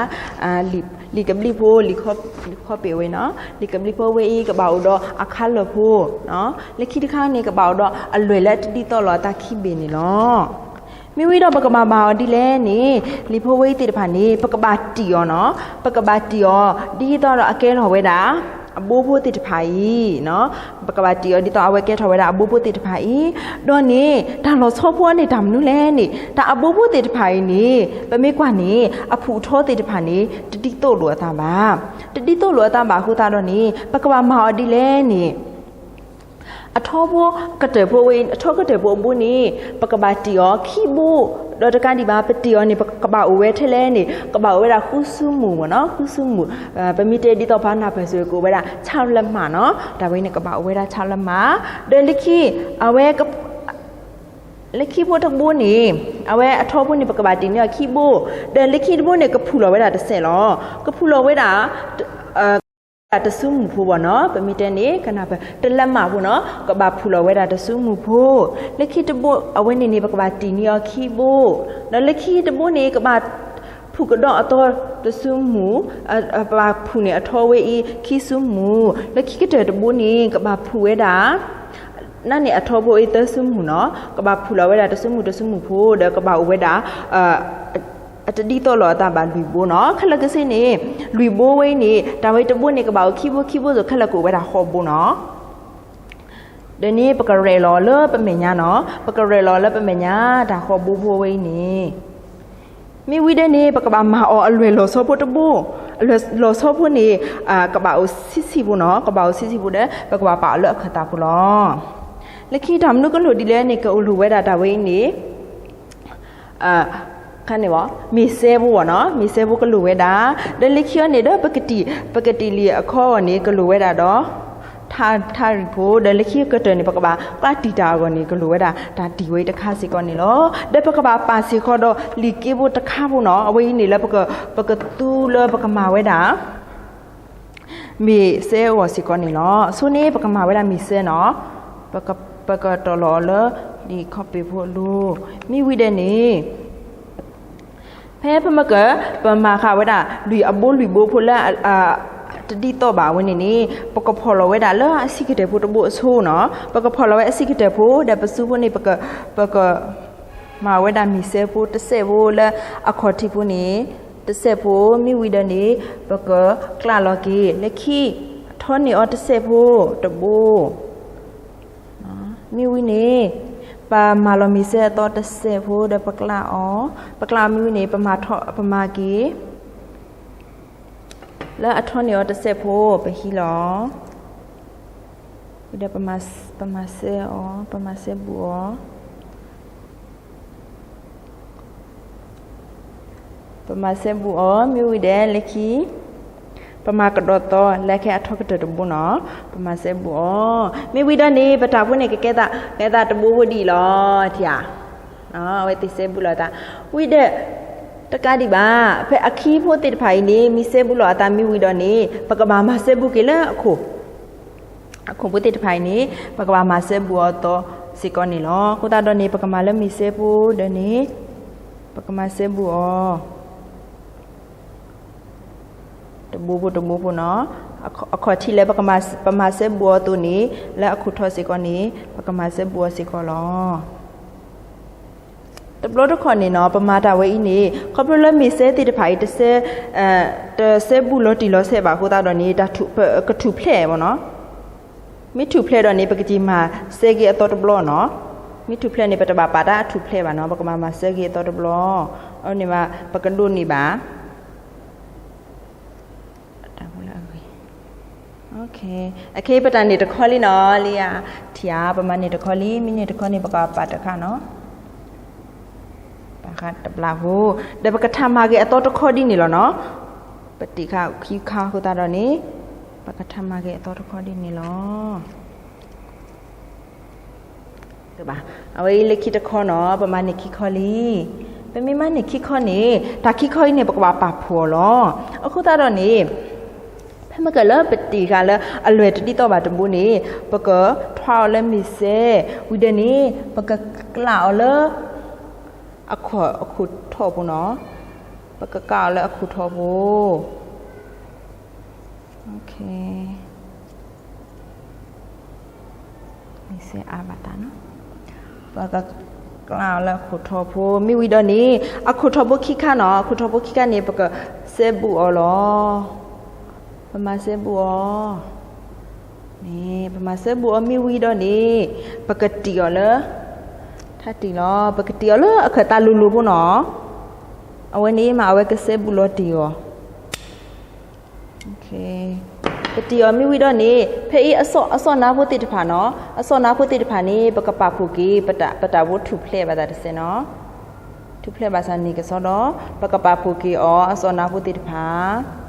လံာ်ကဘျံးဖိ လံာ်ခီပ့ၣ်ဝဲနီၤ လံာ်ကဘျံးဖိဝဲအံၤ ကဘၣ်အိၣ်ဒီးအခါလၢာ်ဖိ လၢခံတခါန့ၣ် ကဘၣ်အိၣ်ဒီးအလွဲၢ်လၢတဒ်သိးလိာ်အသးခံဘ့ၣ်န့ၣ်လီၤ. မ့ၢ်ဝံၤဒီးပကဘၣ်မၤအီၤဒ်လဲၣ်န့ၣ် လံာ်ဖိဝဲအံၤသ့ၣ်တဖၣ်န့ၣ် ပကဘၣ်တံၢ်အီၤနီၤ ပကဘၣ်တံၢ်အီၤ ဒ်သိးဒီးအကဲထီၣ်ဝဲဒၣ် အဘိဖိသ့ၣ်တဖၣ်အံၤ ပကဘၣ်တံၢ်အီၤဒ်သိးအဝဲကဲထီၣ်ဝဲဒၣ်အဘိဖိသ့ၣ်တဖၣ်အံၤ ဒီးန့ၣ် တၢ်လီၤဆီဖိအန့ၣ်တၢ်မနုၤလဲၣ်န့ၣ် တၢ်အဘိဖိသ့ၣ်တဖၣ်အံၤန့ၣ် ပမ့ၢ်ကွၢ်န့ၣ် အဖုၣ်အထီသ့ၣ်တဖၣ်န့ၣ် တဒ်သိးလိာ်အသးဘၣ်. တဒ်သိးလိာ်အသးဘၣ်အဃိသတးဒီးန့ၣ် ပကဘၣ်မၤအီၤဒ်လဲၣ်န့ၣ် အထီဖိကတၢၢ်ဖိဝဲ အထီကတၢၢ်ဖိအဘိန့ၣ် ပကဘၣ်တံၢ်အီၤခံဘိ, ဒီးတကးဒံးဘၣ် ပတံၢ်အီၤန့ၣ် ပကဘၣ်အိၣ်ဝဲထဲလဲၣ်န့ၣ် ကဘၣ်အိၣ်ဝဲဒၣ်ဃုဆူမူၣ်မ့ၢ်နီၤ ဃုဆူမူၣ်, ပမ့ၢ်တဲဒ်သိးပှၤနၢ်ပၢၢ်စ့ၢ်ကီး ကအိၣ်ဝဲဒၣ် ဆၣ်လၢမၢ်နီၤ တၢ်ဝဲန့ၣ်ကဘၣ်အိၣ်ဝဲဒၣ်ဆၣ်လၢမၢ်, ဒီးလၢခံ အဝဲ လၢခံဖိတဘိန့ၣ် အဝဲအထီဖိန့ၣ် ပကဘၣ်တံၢ်န့ၢ်အီၤခံဘိ, ဒီးလၢခံတဘိန့ၣ် ကဖုၣ်လီၤဝဲဒၣ်တစဲးလီၤ. ကဖုၣ်လီၤဝဲဒၣ် တဆူမူၣ်ဖိဘၣ်နီၤ ပမ့ၢ်တဲန့ၣ် ကနၢ်ပၢၢ် တလၢမၢ်ဖိနီၤ ကဘၣ်ဖုၣ်လီၤဝဲဒၣ်တဆူမူၣ်ဖိ, လၢခံတဘိ အဝဲန့ၣ်န့ၣ် ပကဘၣ်တံၢ်န့ၢ်အီၤခံဘိ, ဒီးလၢခံတဘိန့ၣ် ကဘၣ်ဖုၣ်ကဒီးအသီတဆူမူၣ်, ကဘၣ်ဖုၣ်န့ၢ်အထီဝဲအံၤခံဆူမူၣ်, လၢခံကတၢၢ်တဘိန့ၣ် ကဘၣ်ဖုၣ်ဝဲဒၣ် နန့ၣ်အထီဖိအံၤသၢဆူမူၣ်နီၤ ကဘၣ်ဖုၣ်လီၤဝဲဒၣ်တဆူမူၣ်တဆူမူၣ်ဖိ ဒီးကဘၣ်အိၣ်ဝဲဒၣ် အတဒ်သိးလိာ်အသးဘၣ်လွံၢ်ဘိနီၤ ခဲလၢာ်ကဆ့န့ၣ် လွံၢ်ဘိဝဲအံၤန့ၣ် တၢ်ဝဲတဘိန့ၣ် ကဘၣ်အိၣ်ခံဘိ ခံဘိသိးခဲလၢာ်ကအိၣ်ဝဲဒၣ်ဃိးဘိနီၤ ဒီးန့ၣ် ပကရဲၣ်လီၤလၢပမဲာ်ညါနီၤ ပကရဲၣ်လီၤလၢပမဲာ်ညါ တၢ်ဃိးဘိဖိဝဲအံၤန့ၣ် မ့ၢ်ဝံၤဒီးန့ၣ် ပကဘၣ်မၤအီၤအလွဲၢ်လီၤဆီဖိတဘိ, အလွဲၢ်လီၤဆီဖိန့ၣ် ကဘၣ်အိၣ်ဆံးဆံးဖိနီၤ ကဘၣ်အိၣ်ဆံးဆံးဖိဒီး ပကဘၣ်ပာ်အီၤလၢအခၢၣ်သးဖိလီၤ. လၢခံတၢ်မနုၤကလိၣ်ဒ်လဲၣ်န့ၣ် ကအိၣ်လိၣ်ဝဲဒၣ်တၢ်ဝဲအံၤန့ၣ် ခါန့ၣ်ဘၣ် မ့ၤစဲဖိဘၣ်နီၤ မ့ၤစဲဖိကလိၣ်ဝဲဒၣ်, ဒီးလၢခံအီၤန့ၣ်ဒီး ပကတံၢ် ပကတံၢ်လံာ်အခီအဂီၢ်န့ၣ် ကလိၣ်ဝဲဒၣ်ဒီး ထါရံၣ်ဖိ ဒီးလၢခံကတၢၢ်န့ၣ် ပကဘၣ်ကျါတံၢ်တၢ်အဂီၢ်န့ၣ် ကလိၣ်ဝဲဒၣ် တၢ်တံၢ်ဝဲအံၤတခါစ့ၢ်ကီးန့ၣ်လီၤ. ဒီးပကဘၣ်ပာ်စ့ၢ်ကီးဒီးလံာ်က့ဖိတခါဖိနီၤ အဝဲအံၤန့ၣ်လၢ ပကသူလၢပကမၤဝဲဒၣ် မ့ၤစဲအဂီၢ်စ့ၢ်ကီးန့ၣ်လီၤ. အဆိန့ၣ် ပကမၤဝဲဒၣ်မ့ၤစဲနီၤ, ပကတီၢ်လီၤအီၤလၢ လံာ်ခီပ့ၣ်ဖိအလိၤ, မ့ၢ်ဝံၤဒီးန့ၣ် ဖဲပမ့ၢ်က ပမၤဃာ်ဝဲဒၣ် လွံၢ်အဘိလွံၢ်ဘိဖိလၢ တဒ်သိးဘၣ်ဝဲန့ၣ်န့ၣ် ပကဖီၣ်လီၤဝဲဒၣ်လၢအဆံးကတၢၢ်ဖိတဘိအဆိနီၤ, ပကဖီၣ်လီၤဝဲအဆံးကတၢၢ်ဖိ ဒီးပစုဖိန့ၣ် ပက ပက မၤဝဲဒၣ်မ့ၤစဲဖိတစဲးဖိလၢအခီၣ်ထံးဖိန့ၣ် တစဲးဖိ မ့ၢ်ဝံၤဒီးန့ၣ် ပကကျးလီၤက့ၤ လၢခံ ထီန့ၢ်အီၤတစဲးဖိတဘိ မ့ၢ်ဝံၤန့ၣ် ပမၤလီၤမ့ၤစဲအသီတစဲးဖိဒီးပကျးအီၤ, ပကျးအီၤမ့ၢ်ဝံၤန့ၣ် ပမၤက့ၤ လၢအထီန့ၢ်အီၤတစဲးဖိ ပဟံးလီၤ, ဝံၤဒီးပမၤစဲအီၤ, ပမၤစဲဘူးအီၤ, ပမၤစဲဘူးအီၤ မ့ၢ်ဝံၤဒီးလၢခံ ပမၤကဒီးသီ လၢခဲအထီကတၢၢ်တဘိနီၤ, ပမၤစဲဘူးအီၤ မ့ၢ်ဝံၤဒီးန့ၣ် ပတၢ်ဖိန့ၣ်ကကဲသး ကဲသးတဘိဖိဒ်အံၤလီၤ ထံဧါ အဝဲသ့ၣ်စဲဘူးလီၤအသး, ဝံၤဒီး တကးဒံးဘၣ် ဖဲအခံဖိသ့ၣ်တဖၣ်အံၤန့ၣ် မ့ၢ်စဲဘူးလီၤအသးမ့ၢ်ဝံၤဒီးန့ၣ် ပကဘၣ်မၤစဲဘူးက့ၤလၢအခိၣ် အခိၣ်ဖိသ့ၣ်တဖၣ်အံၤန့ၣ် ပကဘၣ်မၤစဲဘူးအီၤအသီစ့ၢ်ကီးန့ၣ်လီၤ. အဃိသတးဒီးန့ၣ် ပကမၤလၢမ့ၤစဲဖိဒီးန့ၣ် ပကမၤစဲဘူးအီၤ တဘိဖိတဘိဖိနီၤ, အခီၣ်ထံးလၢပမၤစဲဘူးအီၤအသိးန့ၣ် လၢအခိၣ်ထီစ့ၢ်ကီးန့ၣ် ပကမၤစဲဘူးအီၤစ့ၢ်ကီးလီၤ. တဘျီတခီၣ်န့ၣ်နီၤ ပမၤတၢ်ဝဲအံၤန့ၣ် ခီဖျိလၢမ့ၤစဲသ့ၣ်တဖၣ်အံၤ တစဲဘူးလီၤတံၢ်လီၤဆဲးဘၣ်အဃိသတးဒီးန့ၣ် တၢ်ကထူၣ်ဖျဲးမ့ၢ်နီၤ. မ့ၢ်ထူၣ်ဖျဲးဒီးန့ၣ် ပကက့ၤမၤစဲက့ၤအသီတဘျီနီၤ. မ့ၢ်ထူၣ်ဖျဲးန့ၣ် ပတဘၣ်ပာ်တၢ်အထူၣ်ဖျဲးဘၣ်နီၤ, ပကဘၣ်မၤစဲက့ၤအသီတဘျီ, အန့ၣ်ဘၣ် ပကဒိးန့ၢ်ဘၣ် အတၢ်ဖိလၢအဂ့ၤ, အခဲအံၤပတၢ်န့ၣ်တခီလံနီၤ, လံဧါ, ထံၣ်ဧါ, ပမၤန့ၢ်တခီလံ, မ့ၢ်န့ၢ်တခီန့ၣ် ပကပာ်တခါနီၤ, ပာ်ဃာ်တဘျီဖိ, ဒီးပကထါမၤက့ၤအသီတခီဒ်န့ၣ်လီၤနီၤ. ပတံၢ်ခါခံခါအဃိသတးဒီးန့ၣ် ပကထါမၤက့ၤအသီတခီဒ်န့ၣ်လီၤ. အဝဲအံၤလၢခံတခီနီၤ, ပမၤန့ၢ်ခံခီလံ. ပမ့ၢ်မၤန့ၢ်ခံခီန့ၣ် တၢ်ခံခီအံၤန့ၣ် ပကဘၣ်ပာ်ဖှိၣ်အီၤလီၤ. အဃိသတးဒီးန့ၣ် ဖဲမ့ၢ်ကလၢပတံၢ်ဃာ်လၢအလွဲၢ်တဒ်သိးဘၣ်တဘိန့ၣ် ပကထွါအီၤလၢမ့ၤစဲ, ဝံၤဒီးန့ၣ် ပကကျးအီၤလၢ အခီၣ်, အခီၣ်ထီၣ်ဖိနီၤ, ပကကျးအီၤလၢအခီၣ်ထီၣ်ဖိ. မ့ၢ်စဲအါဘၣ်တၢ်နီၤ, ပကကျးအီၤလၢအခီၣ်ထီၣ်ဖိ, မ့ၢ်ဝံၤဒီးန့ၣ် အခီၣ်ထီၣ်ဖိခံခါနီၤ, အခီၣ်ထီၣ်ဖိခံခါန့ၣ် ပကစဲဘူးအီၤလီၤ. ပမၤစဲဘူးအီၤ, န့ၣ် ပမၤစဲဘူးအီၤမ့ၢ်ဝံၤဒီးန့ၣ် ပကတံၢ်အီၤလၢ ထါတံၢ်လီၤ, ပကတံၢ်အီၤလၢအခၢၣ်သးလိၤလိၤဖိနီၤ, အဝဲန့ၣ်မ့ၢ်အဝဲကစဲဘူးလီၤတံၢ်အီၤ. ပတံၢ်အီၤမ့ၢ်ဝံၤဒီးန့ၣ် ဖဲအံၤအစီၣ်နါဖိသ့ၣ်တဖၣ်နီၤ, အစီၣ်နါဖိသ့ၣ်တဖၣ်န့ၣ် ပကပာ်ဖှိၣ်က့ၤ ပတၢ်ဖိထူၣ်ဖျဲးဘၣ်သးတစဲးနီၤ, ထူၣ်ဖျဲးဘၣ်ဆၣ်န့ၣ်ကစီဒီး ပကပာ်ဖှိၣ်က့ၤအီၤအစီၣ်နါဖိသ့ၣ်တဖၣ်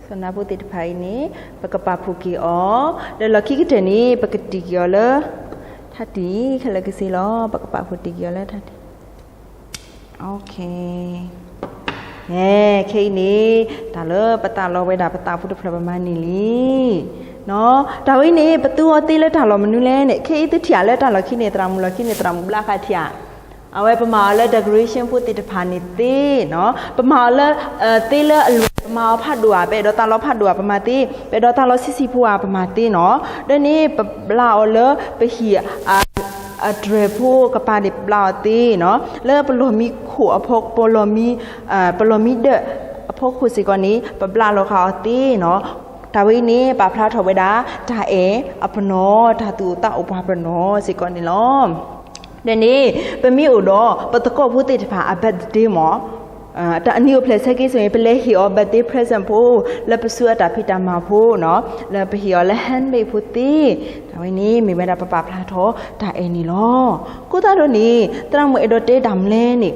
စီၣ်နါဖိသ့ၣ်တဖၣ်အံၤန့ၣ် ပကပာ်ဖှိၣ်က့ၤအီၤ, ဒီးလီၢ်ခံကတၢၢ်န့ၣ် ပကတံၢ်က့ၤအီၤလၢ ထါတံၢ်ခဲလၢာ်ခဲဆ့လီၤ, ပကပာ်ဖှိၣ်တံၢ်က့ၤအီၤလၢထါတံၢ်. ခဲအံၤန့ၣ် တၢ်လၢပသးလီဝဲဒၣ်ပသးဖိတဖျၢၣ်ပမၤန့ၢ်လံ တၢ်ဝဲအံၤန့ၣ် ပသူအီၤသ့လၢတၢ်လီၢ်မနုၤလဲၣ်န့ၣ် ခဲအံၤသုထံၣ်အါလၢတၢ်လီၢ်ခံန့ၣ် သရၣ်မုၣ်လီၢ်ခံန့ၣ် သရၣ်မုၣ်ဘျါဃာ်ထံၣ်ဧါ, အဝဲပမၤအီၤလၢ decoration ဖိသ့ၣ်တဖၣ်န့ၣ်သ့နီၤ, ပမၤအီၤလၢ သ့လၢအလွဲၢ် ပမၤအီၤဖးဒိၣ်ဧါ, ပအဲၣ်ဒိးသးလီဖးဒိၣ်ဧါ ပမၤသ့, ပအဲၣ်ဒိးသးလီဆံးဆံးဖိဧါ ပမၤသ့နီၤ, ဒီးန့ၣ် ပဘျါအီၤလၢပဟံၣ် အတြဲၤဖိကပၤန့ၣ် ပဘျါအီၤသ့နီၤ, လၢပလီၢ်မံခိၣ်အဖီ ပလီၢ်မံ ပလီၢ်မံဒၢးအဖီခိၣ်စ့ၢ်ကီးန့ၣ် ပဘျါလီၤဃာ်အီၤသ့နီၤ, တၢ်ဝဲအံၤန့ၣ် ပာ်ဖျါထီၣ်ဝဲဒၣ် တၢ်အဲၣ်အပနီၣ် တၢ်သူၣ်အိၣ်သးအိၣ်ပှၤပနီၣ်စ့ၢ်ကီးန့ၣ်လီၤ. ဒီးန့ၣ် ပမ့ၢ်အိၣ်ဒီး ပသကိးဖိသ့ၣ်တဖၣ်အ birthday မ့ၢ် တၢ်အနံၤအိၣ်ဖျဲၣ်ဆၢက့ၤဆိၣ်အံၤ ပလဲၤဟ့ၣ်အီၤ birthday present ဖိ လၢပစုအတၢ်ဖံးတၢ်မၤဖိနီၤ, လၢပဟ့ၣ်အီၤလၢ handmade ဖိသ့, တၢ်ဝဲန့ၣ် မ့ၢ်ဝဲဒၣ်ပပာ်ဖျါထီၣ်တၢ်အဲၣ်န့ၣ်လီၤ. အဃိသတးဒီးန့ၣ် သရၣ်မုၣ်အဲၣ်ဒိးတဲတၢ်မနုၤလဲၣ်န့ၣ်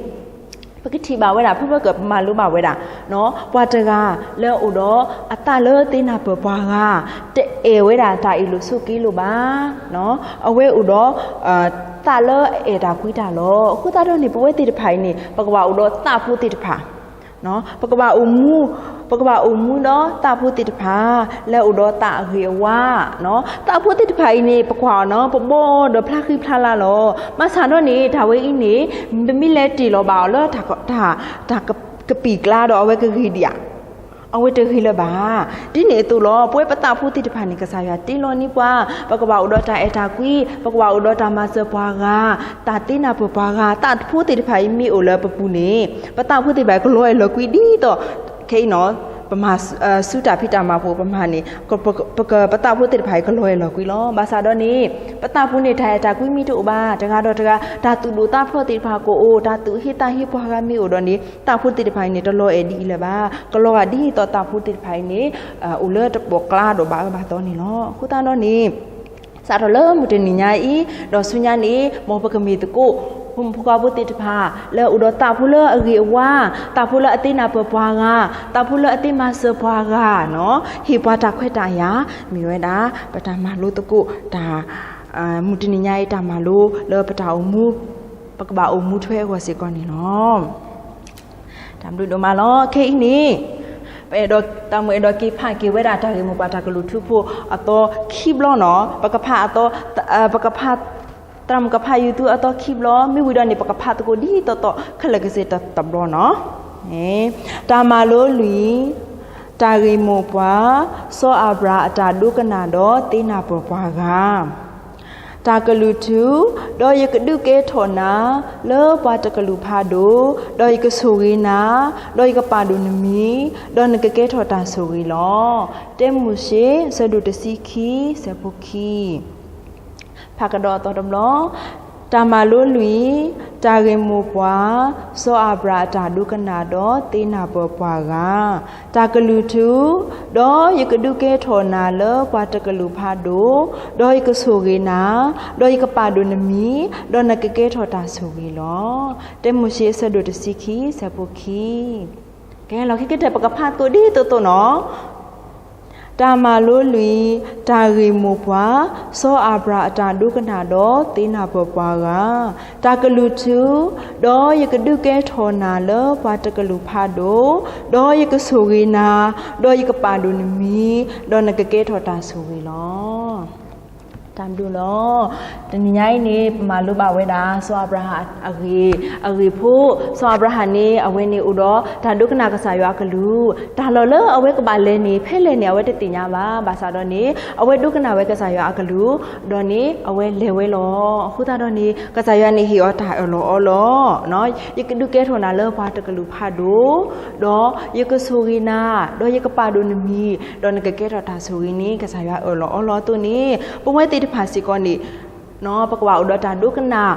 ပကထံၣ်ဘၣ်ဝဲဒၣ် ဖဲဖဲကပမၤလိဘၣ်ဝဲဒၣ် ပှၤတဂၤလၢအိၣ်ဒီးအသးလၢသ့နၢ်ပၢၢ်ပှၤဂၤ တအဲၣ်ဝဲဒၣ်တၢ်အ့ၣ်လိာ်ဆိးက့လိာ်ဘၣ်. အဝဲအိၣ်ဒီး သးလၢအအဲၣ်တၢ်ကွံတၢ်လီၤ. အဃိသတးဒီးန့ၣ် ပဝဲသ့ၣ်တဖၣ်အံၤန့ၣ် ပကဘၣ်အိၣ်ဒီးသးဖိသ့ၣ်တဖၣ် ပကဘၣ်အိၣ်မူ, ပကဘၣ်အိၣ်မူဒီးသးဖိသ့ၣ်တဖၣ် လၢအအိၣ်ဒီးသးအဂ့ၤအဝါ. သးဖိသ့ၣ်တဖၣ်အံၤန့ၣ် ပကွၢ်အီၤနီၤ ပဘီဒီးဖျါဃံဖျါလၤလီၤ. ဘၣ်ဆၣ်ဒီးန့ၣ် တၢ်ဝဲအံၤန့ၣ် ပမ့ၢ်လဲၤတ့ၢ်လီၤဘၣ်အီၤလၢ တၢ်ကပံာ်ကျါဒီး အဝဲကဂ့ၤဒံးဧါ. အဝဲတဂ့ၤလၢၤဘၣ်. ဒ်န့ၣ်အသိးလီၤ ပဝဲပသးဖိသ့ၣ်တဖၣ်န့ၣ် ကစၢ်ယွၤတ့လီၤန့ၢ်ပှၤ ပကဘၣ်အိၣ်ဒီးတၢ်အဲၣ်တၢ်ကွံ, ပကဘၣ်အိၣ်ဒီးတၢ်မၤစၢၤပှၤဂၤ, တၢ်သ့နၢ်ပၢၢ်ပှၤဂၤ, သးဖိသ့ၣ်တဖၣ်အံၤမ့ၢ်အိၣ်လၢပပူၤန့ၣ် ပသးဖိသ့ၣ်တဖၣ်အံၤ ကလီၤအဲၣ်လီၤကွံဒ်သိး ခဲအံၤနီၤ ပမၤဆူတၢ်ဖံးတၢ်မၤဖိပမၤန့ၣ် ပသးဖိသ့ၣ်တဖၣ်အံၤ ကလီၤအဲၣ်လီၤကွံလီၤ. ဘၣ်ဆၣ်ဒီးန့ၣ် ပသးဖိန့ၣ် တၢ်အဲၣ်တၢ်ကွံမ့ၢ်တအိၣ်ဘၣ် တဂၤဒီးတဂၤ တၢ်သူၣ်ဒိၣ်သးဖျိးသ့ၣ်တဖၣ်ကအိၣ်, တၢ်သူၣ်ဟ့သးဟ့ပှၤဂၤမ့ၢ်အိၣ်ဒီးန့ၣ် သးဖိသ့ၣ်တဖၣ်အံၤန့ၣ် တလီၤအဲၣ်ဒ်အံၤလၢၤဘၣ်. ကလီၤဂာ်ဒ်သိးသးဖိသ့ၣ်တဖၣ်အံၤန့ၣ် အိၣ်လၢတပိာ်ကျါဒီးဘၣ်အၢဘၣ်သီန့ၣ်လီၤ. အဃိသတးဒီးန့ၣ် စးထီၣ်လၢမုၢ်တနံၤညါအံၤ ဒီးဆူညါန့ၣ် မ်ပကမ့ၢ်သကိး ဖိမုၣ်ဖိခွါဖိသ့ၣ်တဖၣ် လၢအအိၣ်ဒီးသးဖိလၢအဂ့ၤအဝါ, သးဖိလၢအသ့နၢ်ပၢၢ်ပှၤဂၤ, သးဖိလၢအသ့မၤစၢၤပှၤဂၤနီၤ, ဟ့ၣ်ပှၤတၢ်ခွဲးတၢ်ယာ် မ့ၢ်ဝဲဒၣ် ပတၢ်မၤလိသကိးတၢ် မုၢ်တနံၤညါအံၤတၢ်မၤလိလၢပတၢ်အိၣ်မူ, ပကဘၣ်အိၣ်မူထွဲအဂီၢ်စ့ၢ်ကီးန့ၣ်လီၤ. တၢ်ဘျုးဒိၣ်မးလီၤ. ခဲအံၤန့ၣ် ပအဲၣ်ဒိးတၢ်မုၢ်အဲၣ်ဒိးက့ၤဖးက့ၤဝဲဒၣ်တၢ်ဂ့ၢ်မိၢ်ပှၢ်တၢ်ကလုၢ်ထူဖိအသီခံဘျီနီၤ. ပကဖးအသီ, ပကဖး သရၣ်မုၣ်ကဖးယူၤသုအသီခံဘျီ, မ့ၢ်ဝံၤဒီးန့ၣ်ပကဖးသကိးဒ်သိးသိးခဲလၢာ်ကစ့ၢ်တဘျီနီၤ. တၢ်မၤလိလွံၢ်, တၢ်ဂ့ၢ်မိၢ်ပှၢ်, စီၤအၤဘြၤဟၣ်အတၢ်ဒိကနၣ်ဒီးသ့နၢ်ပၢၢ်ပှၤဂၤ. တၢ်ကလုၢ်ထူ, ဒီးယကဒုးကဲထီၣ်နၤလၢပှၤတကလုာ်ဖးဒိၣ်, ဒီးယကဆိၣ်ဂ့ၤနၤ, ဒီးယကပာ်ဒိၣ်နမံၤ, ဒီးနကကဲထီၣ်တၢ်ဆိၣ်ဂ့ၤလီၤ. တၢမိၤၡ့ အဆၢဒိၣ်တဆံခံ ဆၢဖိခံ ဖးကဒီးအသီတဘျီ, တၢ်မၤလိလွံၢ်, တၢ်ဂ့ၢ်မိၢ်ပှၢ်, စီၤအၤဘြၤဟၣ်အတၢ်ဒိကနၣ်ဒီးသ့နၢ်ပၢၢ်ပှၤဂၤ. တၢ်ကလုၢ်ထူ, ဒီးယကဒုးကဲထီၣ်နၤလၢပှၤတကလုာ်ဖးဒိၣ်, ဒီးယကဆိၣ်ဂ့ၤနၤ, ဒီးယကပာ်ဒိၣ်နမံၤ, ဒီးနကကဲထီၣ်တၢ်ဆိၣ်ဂ့ၤလီၤ. တၢမိၤၡ့ အဆၢဒိၣ်တဆံခံ ဆၢဖိခံ ကဲလီၤ ခဲကတၢၢ်ပကဖးသကိးဒ်သိးသိးနီၤ. တၢ်မၤလိလွံၢ်, တၢ်ဂ့ၢ်မိၢ်ပှၢ်, စီၤအၤဘြၤဟၣ်အတၢ်ဒိကနၣ်ဒီးသ့နၢ်ပၢၢ်ပှၤဂၤ. တၢ်ကလုၢ်ထူ, ဒီးယကဒုးကဲထီၣ်နၤလၢပှၤတကလုာ်ဖးဒိၣ်, ဒီးယကဆိၣ်ဂ့ၤနၤ, ဒီးယကပာ်ဒိၣ်နမံၤ, ဒီးနကကဲထီၣ်တၢ်ဆိၣ်ဂ့ၤလီၤ. တၢ်ဘျုးလီၤ. တနံၤညါအံၤန့ၣ် ပမၤလိဘၣ်ဝဲဒၣ် စီၤအၤဘြၤဟၣ်အဂ့ၢ်, အဂ့ၢ်ဖိ, စီၤအၤဘြၤဟၣ်န့ၣ် အဝဲန့ၣ်အိၣ်ဒီးတၢ်ဒိကနၣ်ကစၢ်ယွၤအကလုၢ်, တၢ်လီၢ်လၢအဝဲကဘၣ်လဲၤန့ၣ် ဖဲလဲၣ်န့ၣ် အဝဲတသ့ၣ်ညါဘၣ်. ဘၣ်ဆၣ်ဒီးန့ၣ် အဝဲဒိကနၣ်ဝဲကစၢ်ယွၤအကလုၢ်, ဒီးန့ၣ် အဝဲလဲၤဝဲလီၤ. အဃိသတးဒီးန့ၣ် ကစၢ်ယွၤန့ၣ်ဟ့ၣ်အီၤတၢ်အၢၣ်လီၤအီလီၤ ယကဒုးကဲထီၣ်နၤလၢပှၤတကလုာ်ဖးဒိၣ်, ဒီးယကဆိၣ်ဂ့ၤနၤ, ဒီးယကပာ်ဒိၣ်နမံၤ, ဒီးနကကဲထီၣ်တၢ်ဆိၣ်ဂ့ၤန့ၣ် ကစၢ်ယွၤအၢၣ်လီၤအီလီၤအသိးန့ၣ် ပဝဲသ့ၣ်တဖၣ်စ့ၢ်ကီးန့ၣ် ပကဘၣ်အိၣ်ဒီးတၢ်ဒိကနၣ်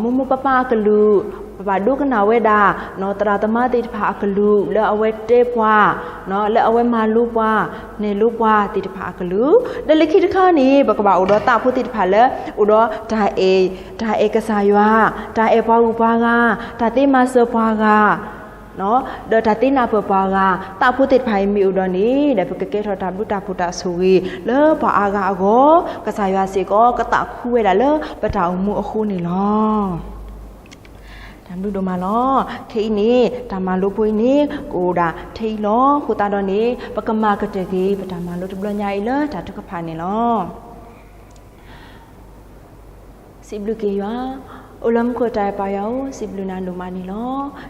မိၢ်မိၢ်ပၢ်ပၢ်အကလုၢ်, ပဘၣ်ဒိကနၣ်ဝဲဒၣ် သရၣ်သမါသ့ၣ်တဖၣ်အကလုၢ် လၢအဝဲတဲပှၤ, လၢအဝဲမၤလိပှၤ, နဲၣ်လိပှၤသ့ၣ်တဖၣ်အကလုၢ်, ဒီးလၢခံတခါန့ၣ် ပကဘၣ်အိၣ်ဒီးသးဖိသ့ၣ်တဖၣ်လၢ အိၣ်ဒီးတၢ်အဲၣ်, တၢ်အဲၣ်ကစၢ်ယွၤ, တၢ်အဲၣ်ပှၤဂုၤပှၤဂၤ, တၢ်သ့မၤစၢၤပှၤဂၤ ဒီးတၢ်သ့နၢ်ပၢၢ်ပှၤဂၤ, သးဖိသ့ၣ်တဖၣ်အံၤမ့ၢ်အိၣ်ဒီးန့ၣ် ဒီးပကကဲထီၣ်တၢ်ဘျုးတၢ်ဖှိၣ်တၢ်ဆိၣ်ဂ့ၤ လၢပှၤအါဂၤအဂီၢ်, ကစၢ်ယွၤစ့ၢ်ကီး ကသးခုဝဲဒၣ်လၢပတၢ်အိၣ်မူအဃိန့ၣ်လီၤ. တၢ်ဘျုးဒိၣ်မးလီၤ. ခဲအံၤန့ၣ် တၢ်မၤလိဖိအံၤန့ၣ် ကအိၣ်ဒၣ်ထဲအံၤလီၤ. အဃိသတးဒီးန့ၣ် ပကမၤကတၢၢ်က့ၤ ပတၢ်မၤလိတဘျီညါအံၤလၢတၢ်ထုကဖၣ်န့ၣ်လီၤ. စံးဘျုးက့ၤယွၤ, အိၣ်လၢမူခိၣ်တၢ်အဲၣ်ပၢ်ယွၤဧၢ, စံးဘျုးနၤဒိၣ်မးန့ၣ်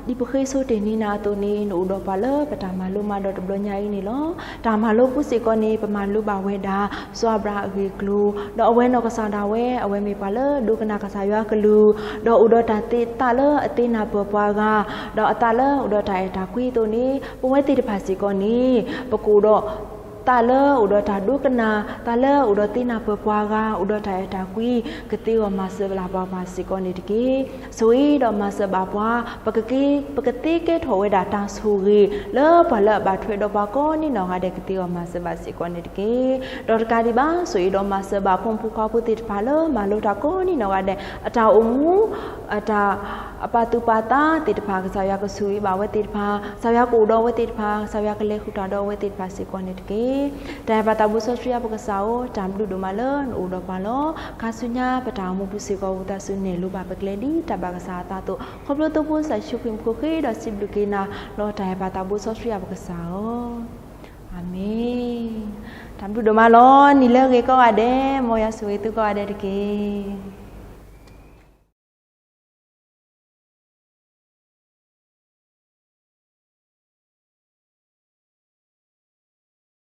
လီၤ. ဒ်ပဃ့ဆိတ့ၢ်န့ၢ်နၤအသိးန့ၣ် နအိၣ်ဒီးပှၤလၢပတၢ်မၤလိမၤဒိးတဘျီညါအံၤန့ၣ်လီၤ. တၢ်မၤလိဖိစ့ၢ်ကီးန့ၣ် ပမၤလိဘၣ်ဝဲဒၣ် စီၤအၤဘြၤဟၣ်အဂ့ၢ်အကျိၤ, ဒီးအဝဲနီၢ်ကစၢ်ဒၣ်ဝဲ အဝဲမ့ၢ်ပှၤလၢဒိကနၣ်ကစၢ်ယွၤအကလုၢ်, ဒီးအိၣ်ဒီးတၢ်သ့ သးလၢအသ့နၢ်ပၢၢ်ပှၤဂၤ, ဒီးအသးလၢအိၣ်ဒီးတၢ်အဲၣ်တၢ်ကွံအသိးန့ၣ် ပဝဲသ့ၣ်တဖၣ်စ့ၢ်ကီးန့ၣ် ပကအိၣ်ဒီး သးလၢအိၣ်ဒီးတၢ်ဒိကနၣ်, သးလၢအိၣ်ဒီးသ့နၢ်ပၢၢ်ပှၤဂၤ, အိၣ်ဒီးတၢ်အဲၣ်တၢ်ကွံ, ကသ့အဂီၢ်မၤစၢၤလၢ်ပှၤပှၤစ့ၢ်ကီးန့ၣ်တက့ၢ်. ဆိၣ်ဂ့ၤဒီးမၤစၢၤဘၣ်ပှၤ, ပကက့, ပကသ့ကဲထီၣ်ဝဲဒၣ်တၢ်ဆိၣ်ဂ့ၤ လၢပှၤလၢအဘၣ်ထွဲဒီးပှၤကိးနီၢ်ဂၤဒဲး ကသ့အဂီၢ်မၤစၢၤဘၣ်စ့ၢ်ကီးန့ၣ်တက့ၢ်. ဒီးတကးဒံးဘၣ် ဆိၣ်ဂ့ၤဒီးမၤစၢၤဘၣ်ဖိမုၣ်ဖိခွါဖိသ့ၣ်တဖၣ်လၢမၤလိတၢ်ကိးနီၢ်ဂၤဒဲး အတၢ်အိၣ်မူ, အတၢ် အပာ်သူၣ်ပာ်သးသ့ၣ်တဖၣ် ကစၢ်ယွၤကဆိၣ်ဂ့ၤဘၣ်ဝဲသ့ၣ်တဖၣ်, ကစၢ်ယွၤကအိၣ်ဒီးဝဲသ့ၣ်တဖၣ်, ကစၢ်ယွၤကလဲၤဃုာ်တၢ်ဒီးအဝဲသ့ၣ်တဖၣ်စ့ၢ်ကီးန့ၣ်တက့ၢ်. တၢ်အဲၣ်ပၢ်သးဘိစီဆှံအပကစၢ်ဧၢ, တၢ်ဘျုးဒိၣ်မးလၢနအိၣ်ဒီးပှၤလီၤ. ခါဆူညါပတၢ်အိၣ်မူပူၤစ့ၢ်ကီး ဝံသးစူၤနဲၣ်လိပှၤပကျဲဒ်တၢ်ဘၣ်ကစၢ်အသးအသိး, ခီဖျိသိဖိကစၢ်ယ့ၣ်ၡူးခရံာ်မူခိၣ်ဃ့ဒီးစံးဘျုးက့ၤနၤလီၤ. တၢ်အဲၣ်ပၢ်သးဘိစီဆှံအပကစၢ်ဧၢ, အၤမ့ၣ်. တၢ်ဘျုးဒိၣ်မးလီၤ. နံၤလၢအဂ့ၤကိးဂၤဒဲး, မ်ယွၤဆိၣ်ဂ့ၤသုကိးဂၤဒဲးတက့ၢ်.